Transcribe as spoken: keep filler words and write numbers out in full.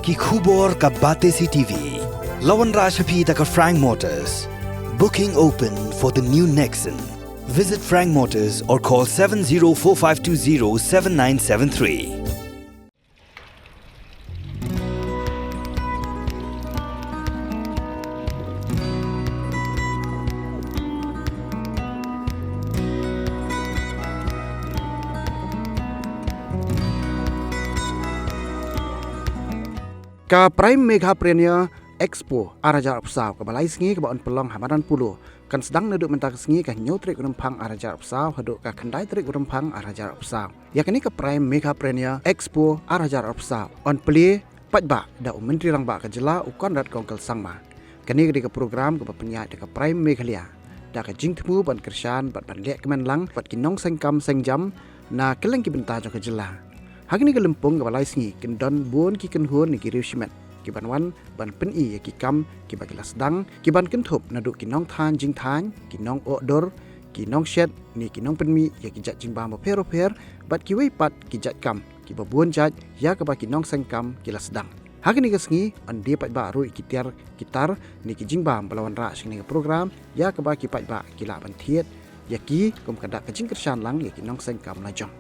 Ki khubor ka Batesi TV la wanrah sha phi da ka Frank Motors. Booking open for the new Nexon. Visit Frank Motors or call seven zero four five two zero seven nine seven three. Ka Prime Megha Premier Expo ar hajar arphew saw kaba lai sngi kaba yn pynlong ha Madan Polo kan sdang naduh mynta ka sngi ka hynñiew tarik u Rymphang ar hajar arphew saw haduh ka khyndai tarik u Rymphang ar hajar arphew saw. Ïa kane ka Prime Megha Premier Expo ar hajar arphew saw yn plie paidbah da u Myntri Rangbah ka jylla u Conrad Kongkal Sangma. Kane ka dei ka program kaba pynïaid da ka Prime Meghalaya da ka jingthmu ban kyrshan bad ban leh kmen lang bad ki nongseng kam seng jam na kylleng ki bynta jong ka jylla. Ha kane ka lympung kaba lai sngi kin don bun ki kynhun ne ki riew shimet ki ban wan ban pyni ïa ki kam kiba ki la sdang, ki ban kynthup naduh ki nongthaiñ jingthaiñ, ki nongohdur, ki nongshet ne ki nongpynmih ïa ki jait jingbam bapher bapher bad kiwei pat ki jait kam kiba bun jait ïa kaba ki nongseng kam ki la sdang. Ha kane ka sngi yn die paidbah ruh ïa ki tiar ki tar ne ki jingbam ba la wanrah sha kane ka program ïa kaba ki paidbah ki lah ban thied ïa ki kum ka dak ka jingkyrshan lang ïa ki nongseng kam la jong.